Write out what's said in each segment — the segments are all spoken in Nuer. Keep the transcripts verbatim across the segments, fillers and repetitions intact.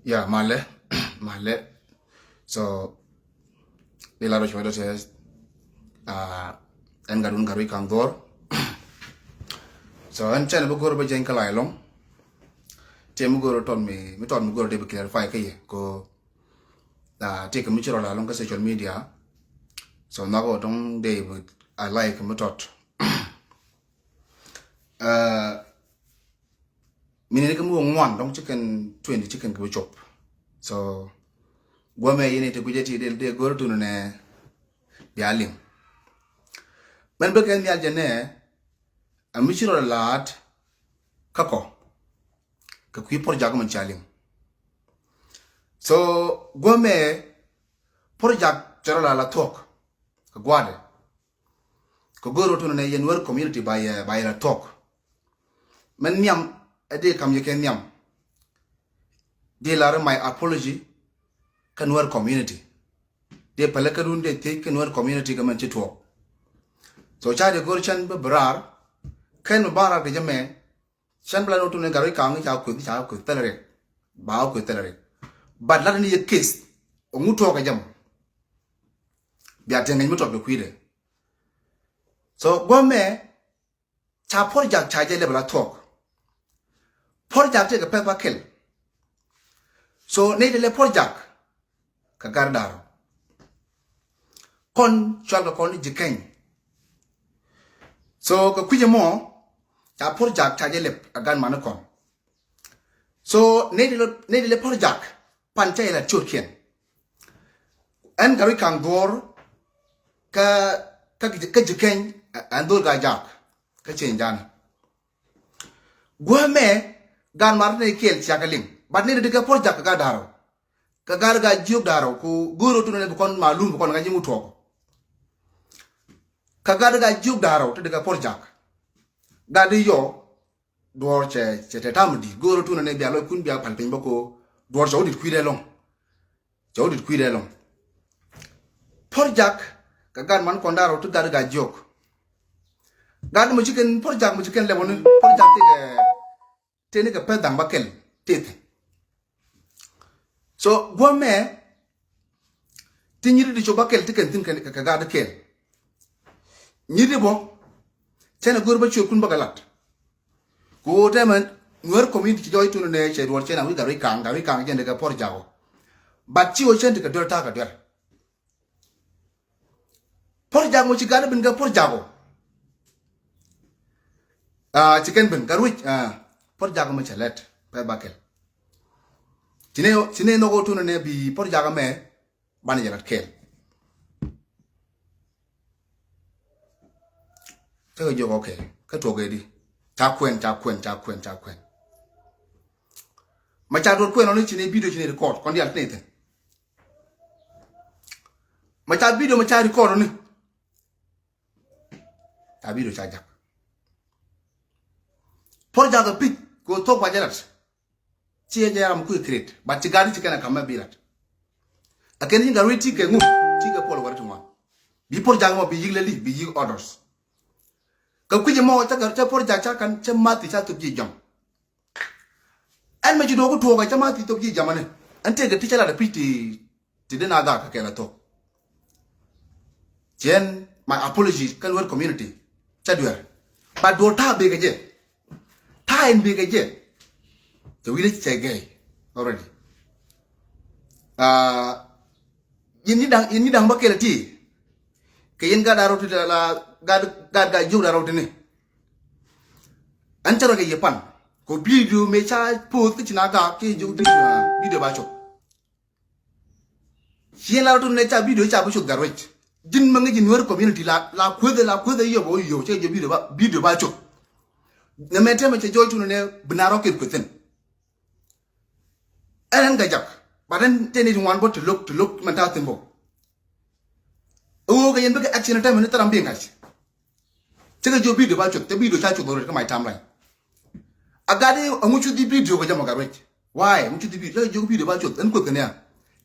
Ya, malɛ, malɛ. So di la rɔ cuɛ dɔ tɛ, ɛn gat wun gat wi̱c kaŋ dhuɔr. So ɛn cɛn bi go̱r bä jɛny kä la ɛlɔŋ. Tiɛ mi go̱r tɔt mi mi tɔt mi go̱r dee bi clarify kä yɛ ko. Tiɛ kɛ mi ci rɔ la ɛlɔŋ kä social media. So nhɔk ɔ tɔŋ dee bi a like mi tɔt. Minit kä mi wä ŋuan dɔŋ ci kɛn twenty ci kɛn kɛ bi cop. So guɔmɛ yini ti guic ɛ ti dee dee go̱r tuni nɛ bia liŋ. Mɛn bä kɛn nhial jɛ nɛ a mi ci rɔ laat kä kɔ kɛ kui̱ por jak mɛn ca liŋ. So guɔmɛ por jak cɛ rɔ la la thuɔk kɛ gua̱dɛ. Kɛ go̱r rot tunɛ nɛ yɛn wär community ba yɛ ba yɛ la thuɔk. Mɛn nhiam ɛ dee kam yɛ kɛ nhiam. Dee lar my apology kä Nuer community. Dee pälä kä dun dee thiec kä Nuer community kä mɛn ci tuɔɔk. So ca dee go̱r cɛn bi bi raar kɛn bi ba raar kɛ jɛ mɛ. Cɛn bi la ni wä tunɛ gat wi̱c kaŋ ca kueth ca kueth thilɛ rik. Ba wä kueth thilɛ rik. But lat ni yɛ case ŋu tuɔɔk kɛ jɛ mɔ. Bia tiɛŋ ŋäc mi tɔt kɛ kui̱dɛ. So guɔmɛ ca por jak ca jɛ lɛp la thuɔk. Por jak tëëkɛ pɛth ba kɛl. So nɛy ti lɛ por jak kɛ gar da̱r kɔn cual kɛ kɔn ji̱ kɛny. So kɛ kui̱c ɛmɔ ca por jak ca jɛ lɛp a gan mani kɔn. So nɛy ti lɛ nɛy ti lɛ por jak pan ca yɛ la ciötkiɛn. Ɛn gat wi̱c kaŋ dhuɔr kä kä ji̱ kɛny ɛn dhol gat jak kä cieŋ jan. Guämɛ gan mar ni kiɛl ciak liŋ. But ni di kɛ por jak kɛ gat da̱r ɔ kɛ gat gat jiök da̱r ɔ ku go̱o̱r ɔ tun ni bi kɔn malum bi kɔn ŋa̱c iŋu tuɔk. Kɛ gat gat jiök da̱r ɔ ti di kɛ por jak. Gat di yɔ duɔr cɛ cɛ tɛ tam di go̱o̱r ɔ tun ni bia lɔc kun bia pal piny bä ko duɔr cɛ wä dit kui̱dɛ lɔŋ. Cɛ wä dit kui̱dɛ lɔŋ. Por jak kɛ gat man kɔn da̱r ɔ ti gat gat jiök. Gat mɔ ci kɛn por jak mɔ ci kɛn lɛp ɔ ni por jak ti kɛ teni kɛ pɛth da̱ŋ ba kɛl teth. So guɔmɛ ti nyiri di cop ba kɛl ti kɛn thin kɛ gat kɛl. Nyiri bɔ cɛn a go̱r ba ciöt kun ba kɛ lat. Ku tɛmɛ Nuer community ci jɔc tun nɛ cɛ duɔr cɛn a wi̱i̱ gat wi̱i̱ kaŋ gat wi̱i̱ kaŋ cɛn di kɛ por jak ɔ. But ci wä cɛn di kɛ duer ta̱a̱ kɛ duer. Por jak mɔ ci gat bin kɛ por jak ɔ. Ci kɛn bin gat wi̱c por jak mɔ cɛ lɛt pɛ ba kɛl. Ci ne ci ne nhɔk ɔ tun nɛ bi por jak mɛ ban jɛ lat kɛl. Cä kɛ jiök, okay, kä tuɔk ɛ di. Ca kuɛn ca kuɛn ca kuɛn ca kuɛn. Ma ca duɔt kuɛn ɔ ni ci ni video ci ni record kɔn dial ti ni thin. Ma ca video ma ca record ɔ ni. Ca video ca jak. Por jak ɛ pi̱c kɛ ɣöö thuɔk ba jɛ lat. Ci yɛn jɛ ram kui̱ create but ci gat ci kɛn a kam mɛ bi lat. A kɛn ci gat wi̱i̱ ti kɛ ŋu ti kɛ pol wɛr ti ŋuan. Bi por jak mɔ bi yi̱k lɛ li bi yi̱k orders. Kɛ kui̱c mɔ cä kɛ cä por jak ca kan cä mathi ca thop ji̱ jam. Ɛn mɛ ci duɔk ku tuɔk ɛ cä mathi thop ji̱ jam ɛn ɛn tëëkɛ ti cä lat ɛ pi̱c ti ti den a gak kɛ kɛl a thok. Cien my apology kä Nuer community. Ca duer. But duɔl ta̱a̱ bekɛ jɛ. Ta̱a̱ in bekɛ jɛ. Cɛ wi̱n cɛ gɛy already. Aa, yin ni da̱ŋ yin ni da̱ŋ bä kɛl a ti. Kɛ yin gat a rɔw ti la gat gat gat jiök a rɔw ti ni. Ɛn cä rɔ kɛ yɛ pan kɛ video mëë ca poth kä ci na gak kɛ jiök video ba cop. Ciɛ la rɔ tun nɛ ca video ca bi cuth gat ruec. Ji̱n ma ŋi̱ci Nuer community la la kueth la kueth yop o yop cɛ jɛ video ba video ba cuth. Nɛ mɛ tɛmɛ cɛ jɔy tun nɛ bi na rɔ kir kuethin. Ɛn ɛn gajak. But ɛn tɛni ti ŋuan bɔ ti look ti look mɛn ta thin bɔ. Ɛ woo kɛ yɛn bikɛ action tɛmɛ ni thɛram bi ŋa̱c. Cɛ kɛ jiök video ba cuth cɛ video ca cuth already kä my timeline. A gat i̱ aŋu cuth i̱ video kɛ jɛ mɔ gat ruec. Why aŋu cuth i̱ video cɛ kɛ jiök video ba cuth ɛn kueth kɛ nian.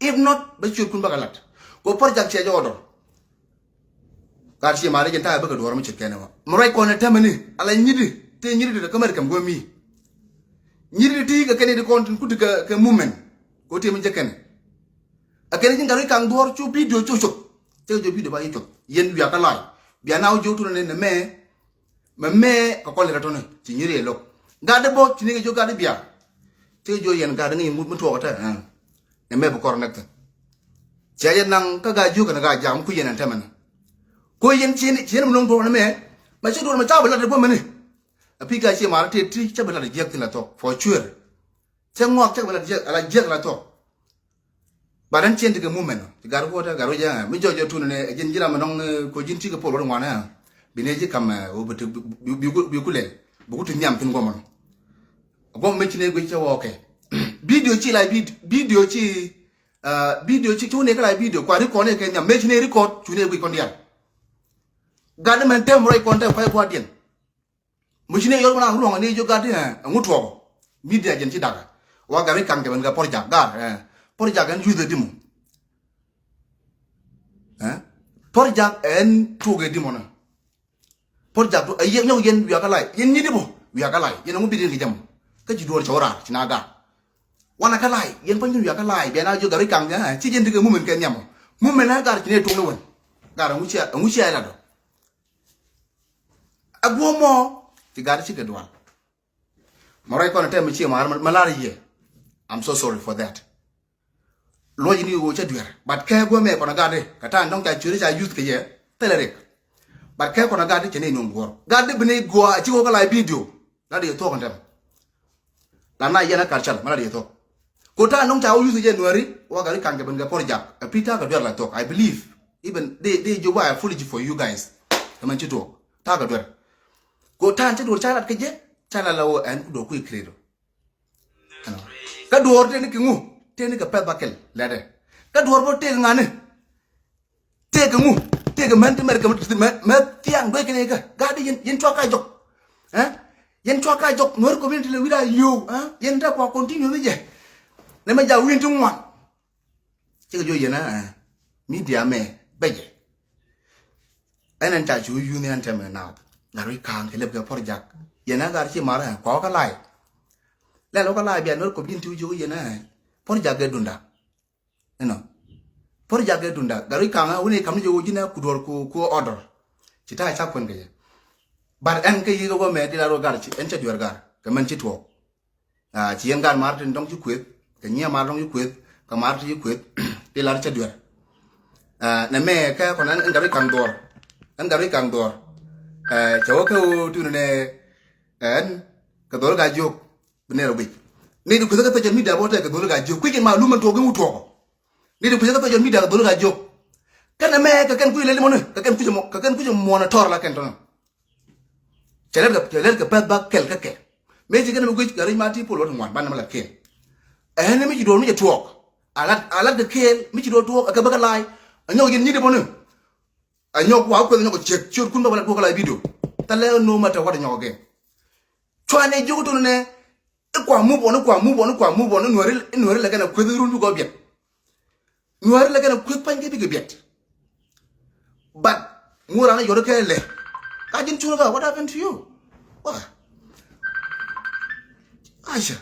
If not bɛ ciöt kun bä kɛ lat. Kɛ por jak ciɛ jɛ order. Gat ciɛ mari jɛ ta̱a̱ bä kɛ duɔr mi ce̱tkɛ ni wä mɛ ruec kɔn ɛ tɛmɛ ni ala nyiti ti nyiti ti kä mɛr kɛm guämi. Nyiti ti kɛ kɛn i̱ ti kɔn tin kuti kɛ movement. Ko tëë mi jɛ kɛnɛ. A kɛnɛ ji̱n Gatwec Kaŋ Dhuɔ̱ɔ̱r cu bidio cu cuth. Cɛ jɛ bidio ba yi cuth. Yɛn wiakä lac. Bia na wä jiök tunɛ ni nɛ mɛ. Mɛ mɛ kɛ kɔn lɛ kɛ tɔnɛ. Ci nyiri ɛ lo̱k. Gat dee bä ci ni kɛ jiök gat dee bia. Cɛ jɛ jiök yɛn gat dee ŋi̱i̱c mi tuɔɔk ɛ tɛ. Nɛ mɛ bi kɔr nɛk thin. Cɛ jɛ naŋ kä gat jiök kɛnɛ gat jam ku yɛn ɛn tɛmɛ ni. Ko yɛn ci ni ci yɛn mi no̱ŋ tuɔɔk nɛ mɛ. Mɛ ci duɔl mɛ ca bi lat dee bä mɛ ni. A pi gat ci mar tëë ti ca bi lat dee jiɛk thin la thɔk. For sure. Cɛ ŋuak cɛ kɛ bɛ la jiɛk, la jiɛk la thɔk. Ba dɛn cien ti kɛ movement ti gar kuɔt ɛ gar wä jɛ ɛ mi jɔjɔ tun nɛ ɛ ji̱n ji̱ ram mi nɔŋ ɛ ko ji̱n ti kɛ pol wä ŋuan ɛ. Bi nɛ ji̱ kam ɛ wä bi ti bi ku lɛl bi ku ti nhiam thin guɔmɔ nɔ. Guɔmɔ mi ci nɛ guic cɛ wä kɛ. Bidio ci la bidio ci bidio ci cu nɛ kɛ la bidio kua rikɔn nɛ kɛ nhiam mi ci nɛ rikɔt cu nɛ guic kɔn dial. Gat ni mɛn tɛm rɔy kɔn tɛm kuay kuat diɛn. Mi ci ni yɔr mi na ruɔŋ ni jiök gat ti ɛ ŋu tuɔɔk. Media jɛn ci dakä. Wa gat ri kaŋ jɛ ben kɛ Porjak gat ɛ Porjak ɛn yuth ɛ dimo. Ɛ Porjak ɛn tuɔɔk ɛ dimo na. Porjak tu ɛ yɛ nyɔk yɛn wiakä lay yɛn nyit ibo wiakä lay yɛn ŋu bit yɛn kɛ jɛ mɔ. Kä ci duɔr cɔw raar ci na gat. Wanɛ kä lay yɛn pa nyit wiakä lay bia na jiök gat ri kaŋ jɛ ɛ ci jɛn ti kɛ mumen kɛ nhiam mɔ. Mumen ɛ gat ci ni tuɔɔk ni wen. Gat ɛ ŋu cia ɛ ŋu cia ɛ la dɔ. A guɔmɔ ti gat cikɛ dual. Ma rɔy kɔn tɛm mi ci mar ma lar yie. I'm so sorry for that. Luɔc ni wo cɛ duer but kɛ guɔmɛ kɔn gat di ka tan dɔŋ ca curi ca youth kɛ yɛ. Thilɛ rik. But kɛ kɔn gat di cɛ ni nuŋ guɔr gat di bi ni guɔ a ci wä kä la video. La di thuɔk tɛm. La na yɛn a kar cal ma la di thuɔk. Ko ta̱a̱ nɔŋ ca wä yuth jɛ Nuɛri wa gat ri kaŋ kɛ ben kɛ Porjak ɛ pi ta̱a̱ kɛ duer la thok I believe. Even they they joba apology for you guys. Kɛ mɛn ci tuɔk ta̱a̱ kɛ duer. Ko ta̱a̱ ci duer ca lat kɛ jɛ ca lat la wä ɛn ku duɔr kui̱ kredo. Kä duɔr teni kɛ ŋu teni kɛ pɛth ba kɛl lɛtɛ. Kä duɔr bä teni ŋani. Tëëkɛ ŋu tëëkɛ män ti mɛr kɛ mɛ thiaŋ duec kɛn ikä gat di yɛn cua ka jɔk. Ɛ yɛn cua ka jɔk Nuer community lɛ wi̱i̱ da yio̱w. Ɛ yɛn dee kua continue ni jɛ. Nɛ mɛ ja wi̱i̱n ti ŋuan. Cikɛ jiɔ yɛn ɛ media mɛ bɛ jɛ. Ɛn ɛn ca cu yu̱n ɛn tɛmɛ naath gat wi̱i̱ ka̱a̱ŋ kɛ lɛp kɛ Porjak. Yɛn ɛ gat ci mar ɛ kua wä kä lay. Lɛl wä kä lay bia Nuer community wi̱i̱ jiök yɛn ɛ Porjak gɛ dunda. Inɔ Porjak gɛ dunda gat wi̱i̱ ka̱a̱ŋ ɛ wuni kam ni jɛ wä ji̱n ɛ ku duɔr ku ku order. Ci ta̱a̱ ca kuɛn kɛ jɛ. But ɛn kä yi̱k ɛ wä mɛ di la ruɔ gar ci ɛn cɛ duer gar kɛ mɛn ci tuɔɔk. Ci yɛn gar mar tin dɔŋ ci kueth kɛ nyiɛ mar dɔŋ ci kueth kɛ mar ti ci kueth di lar cɛ duer. Nɛ mɛ kɛ kɔn ɛn gat wi̱i̱ ka̱a̱ŋ dhuɔr. Ɛn gat wi̱i̱ ka̱a̱ŋ dhuɔr. Cɛ wä kä wä tuni nɛ ɛn kɛ dhuɔr ga jiök. Bi nɛr wi̱c ni di kueth kä social media bä tɛ kɛ dholi ka jiök kui̱c in ma lum in tuɔɔk in wut tuɔɔk. Ni di kueth kä social media kɛ dholi ka jiök. Kɛn ɛmɛ kɛ kɛn kui̱c lɛl mɔni kɛ kɛn kui̱c mɔ kɛ kɛn kui̱c mɔni tɔr la kɛn tɔnɔ. Cɛ lɛl kɛ cɛ lɛl kɛ pɛth ba kɛl kä kɛl. Mëë ci kɛn mi guic kɛ ric ma ti pol wä ti ŋuan ban nɛmɛ la kɛl. Ɛn mi ci duɔl mi cɛ tuɔɔk. A lat a lat kɛ kɛl mi ci duɔl tuɔɔk ɛ kɛ bä kɛ lac. Ɛ nyɔk yɛn nyi di mɔni. A nyɔk wa kueth nyɔk ciek ciot kun ba wala duɔk la video. Tha lɛ no matter what nyɔk again. Cua ne jiök tun ne. I kua move on, i kua move on, i kua move on, i nuɛri i nuɛri lɛ kɛn a kueth run bi gɔ biɛt. Nuɛri lɛ kɛn a kueth pany kɛ bi kɛ biɛt. But ŋuɔr an a yɔr kɛ lɛ. Ka jin chun ka what happened to you? Wa. Aisha.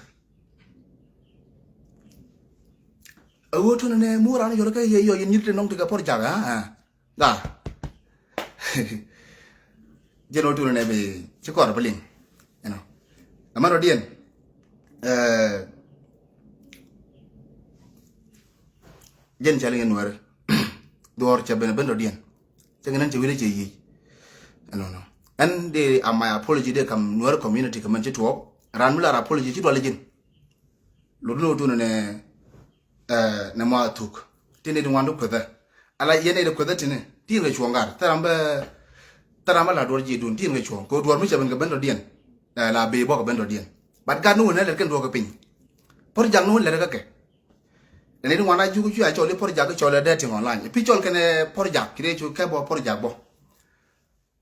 A wä tun ne ŋuɔr an a yɔr kɛ yɛ yɔ yɛ nyir te nɔŋ te kɛ por jaga. Ga. Jɛn wä turɛ nɛ bi ci kɔr bi liŋ. Ɛnɔ ɛmɛ rɔ diɛn. Jɛn cɛ liŋ in nuɛri. Duɔr cɛ ben ben rɔ diɛn. Cɛ ŋɛ nɛn cɛ wi̱lɛ cɛ yic. Ɛnɔ nɔ ɛn di a my apology di kam nuɛri community kɛ mɛn ci tuɔɔk. Ran mi lar apology ci duali ji̱n. Lot ni wä turɛ nɛ. Nɛ mɔ a thuk tin it ŋuan ti kuethä. Ala yɛn it kuethä tini tin kɛ cuɔ̱ŋ gat thäram bä. Thäram bä la duɔr ji̱ dun tin kɛ cuɔ̱ŋ kɛ duɔr mi cɛ ben kɛ ben tɔ diɛn. La bee bɔk kɛ ben tɔ diɛn. But gat ni wä nɛ lɛt kɛn duɔk kɛ piny. Por jak ni wä lɛt kä kɛ. Nɛ ni it ŋuan a juk cuɛ a cɔl i por jak cɔl ɛ dee tiŋ online pi cɔl kɛn ɛ por jak kire cu kɛ bɔ por jak bɔ.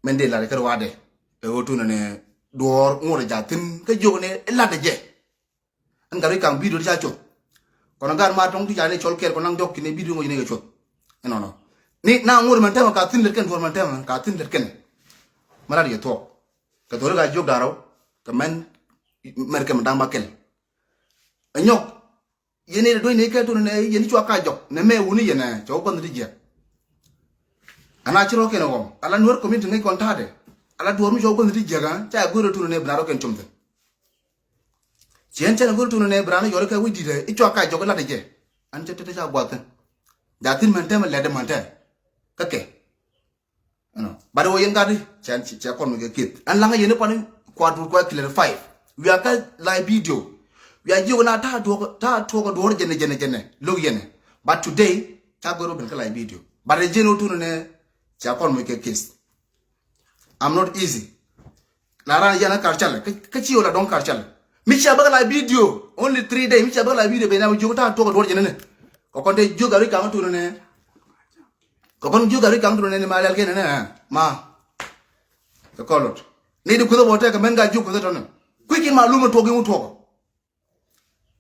Mɛn dee lat kɛ ruadɛ ɛ wä tun nɛ duɔr ŋuɔr jak thin kä jiök ni lat ɛ jɛ. Ɛn gat wi̱c ka̱ŋ bidio ti ca cuoth. Kɔn gat ma tɔŋ ti ca ni cɔl kɛɛl kɔn naŋ jɔk kini bidio ŋɔc ni kɛ cuoth. Ɛnɔnɔ ni na ŋot mɛn tɛmɛ ka thin lɛt kɛn duɔr mɛn tɛmɛ ka thin lɛt kɛn. Mɛ lat yɛ thuɔk kɛ thori ka jiök da̱rä kɛ mɛn mɛr kɛm da̱ŋ ba kɛl. Ɛ nyɔk. Yɛn i̱ duec ni kɛ tun nɛ yɛn i̱ cua ka jɔk nɛ mɛ wuni yɛn ɛ cɛ wä gua̱nh ti jiɛk. Ana ci rɔ kɛn ɛ ɣɔm ala nuɔr community ŋäc kɔn ta̱a̱dɛ. Ala duɔr mi cɛ wä gua̱nh ti jiɛk ɛ ca go̱r ɛ tun nɛ bi na rɔ kɛn com thin. Ciɛn cɛn go̱r tun nɛ bi na rɔ yɔr kɛ wi̱c di̱t ɛ i̱ cua ka jɔk ilat ɛ jɛ. An cɛ tete ca guath thin. Ja thin mɛn tɛmɛ lɛt ɛ mɛn tɛ kä kɛ. Ɛnɔ. But wä yɛn gat i̱ cɛ cɛ kɔn mi kɛ kieth ɛn laŋä yɛn i̱ pani kua duur kua clarify. Wiaa kä live video. Wiaa jiök na ta̱a̱ tuɔk ta̱a̱ tuɔk duɔr jɛnɛ jɛnɛ jɛnɛ lo̱k yɛnɛ. But today ca go̱r wä ben kä live video but ɛ jiɛn wä tun nɛ cɛ kɔn mi kɛ kieth. I'm not easy. La ran yɛn a kar calɛ kä ci wä la dɔŋ kar calɛ. Mi cia bä kä live video only three day mi cia bä kä live video ben na jiök ta̱a̱ tuɔk duɔr jɛnɛ nɛ. Kɔ kɔn te jiök a ri kaŋ tun nɛ. Kɛ kɔn jiök a ri kaŋ tun nɛ ni ma lɛl kɛn nɛ ma. Kɛ kɔlɔt ni di kuthä bɔ tɛ kɛ mɛn ka jiök kuthä tɔnɛ. Kui̱c in ma lumɛ tuɔk in wä tuɔk.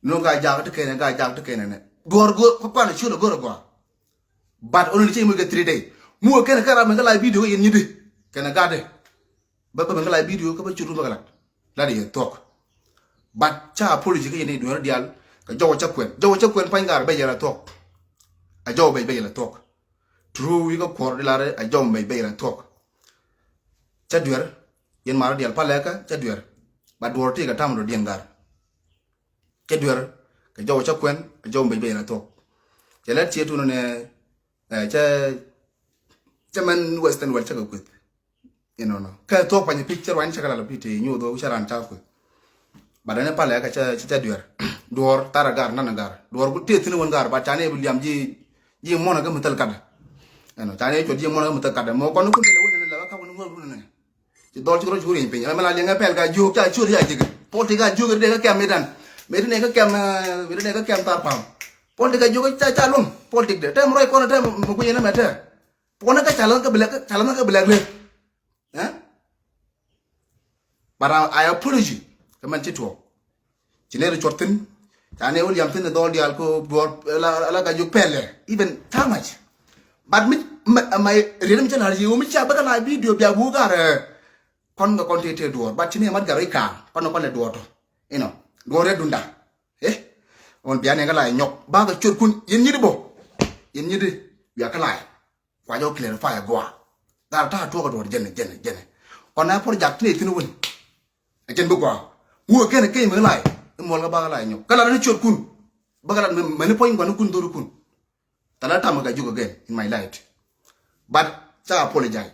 Ni ɣän ka jak ti kɛn ɛ ka jak ti kɛn ɛ nɛ duɔr go̱r kɛ kuan ciöt ɛ go̱r ɛ gɔaa. But only ni ci muk kɛ three day muk kɛn ɛ kɛ ram mɛn kä la video kɛ yɛn nyit di kɛn ɛ gat dɛ. Bä bä mɛn kä la video kä bä ciöt wun bä kɛ lat. Lat yɛ thuɔk. But ca apology kä yɛn i̱ duer dial kɛ jɔw cä kuɛn jɔw cä kuɛn pa̱ny gar bɛ yɛl a thuɔk. A jɔw bɛ bɛ yɛl a thuɔk. True wi̱i̱ kä kuɔr di lar a jɔw bɛ bɛ yɛl a thuɔk. Cä duer yɛn mar dial palɛ kä cä duer. But duɔr ti kɛ tam do diɛn gar. Cä duer kɛ jɔw cä kuɛn a jɔw bɛ bɛ yɛl a thuɔk. Cɛ lɛ tiet wun nɛ cɛ cɛ mɛn western world cä kɛ kueth. Inɔnɔ kɛ thuɔk pany pi̱c cɛ ruany cɛ kɛ lal pi̱c te nyuuth wä cɛ ran ca kueth. But ɛn palɛ kɛ cɛ cɛ duer. Duɔr thar a gar nan a gar duɔr ku tëë thi̱n wän gar but ca ni bi liam ji̱ ji̱ muɔn a kä mi thäl katdɛ. Ɛnɔ ca ni cuɔt ji̱ muɔn a kä mi thäl katdɛ mɔ kɔn kun thilɛ wän ni lɛ wä ka wän ŋuɔr kun ni. Ci dhɔl ci rɔ ci wä rieny piny ɛmɛ la liɛŋɛ pɛl ka jiök ca ciöt ca ji̱k. Pɔl ti ka jiök ri dee kä kɛm mi dan mi ti ne kä kɛm mi ti ne kä kɛm thar pam. Pɔl ti ka jiök ca ca luŋ pɔl ti dee tɛm rɔy kɔn tɛm mi kui̱ ɛn ɛmɛ tɛm. Puɔ̱nä kä ca la̱th kä bi lɛk kä ca la̱th kä bi lɛk lek. Eh? But I, I apology. Kä mɛn ci tuɔɔk. Ci nɛ ri cuɔt thi̱n. Ca nɛ wä liam thi̱n dhɔl diaal ko duɔr la la ka juk pɛlɛ. Even too much. But mi ma ma riel mi ca la̱r yi wä mi ca bä kä la video bia bu gar. Kɔn kä kɔn te te duɔr. But ci nɛ mat gar ri ka̱a̱ŋ. Kɔn kɔn lɛ duɔr tɔ. You know. Duɔr rɛ dunda. Eh? Ɣän bia nɛ kä la nyɔk. Ba kä cuɔt kun. Yɛn nyit bɔ. Yɛn nyit. Bia kä la. Kua jɔ clarify a gɔaa. Gal ta̱a̱ tuɔk a duɔ̱ɔ̱r jɛnɛ jɛnɛ jɛnɛ. Kɔn na project ni thi̱n wun. A jɛn bi gɔaa. Wuu a kɛn a keny mi lai. Imuɔl kä bak lai nyɔk kä lat ni ciöt kun. Bak lat mɛni puɔ̱ny gua̱n kun dhori kun. Thala tam ka juk again in my life. But ca apologize.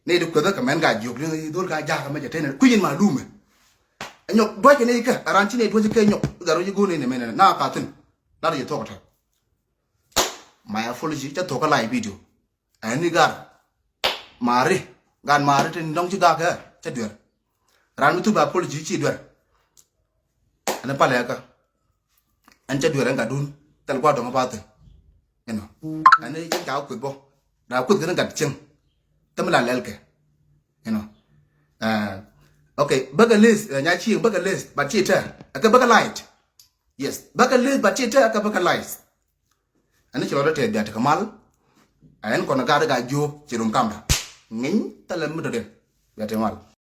Ni di kuethä kɛ mɛn ka jiök ni dhol ka jakä mɛ jɛ tɛnɛ kui̱ in ma lumɛ. A nyɔk duac kɛ ni kä a ran ci ni duac kɛ nyɔk. Gat rɔ ji̱ go̱o̱n in mɛn na ka thi̱n. Lat ji̱ thuɔk tɛ. My apology ca thuɔk kä live video. Ɛn ni gar mari gan mari tin dɔŋ ci gak kɛ cä duer. Ran mi thup apology ci duer. Ɛn palɛ kä ɛn cä duer ɛn gatdun thil gua dɔŋ pathi. You know. Ɛn ni ca kueth bɔ da kueth kɛ ni gat cieŋ. Thim la lɛl kɛ. You know. Uh, okay bäkɛ list nya cieŋ bäkɛ list but ci tɛ ɛkɛ bäkɛ light. Yes bäkɛ list but ci tɛ ɛkɛ bäkɛ light. Ɛn ci lɔt tɛ bia tekɛ mal. Ɛn kɔn gat gat jiök ci rum kamda. Ŋiny thilɛ mi dɔ̱diɛn bia tekɛ mal.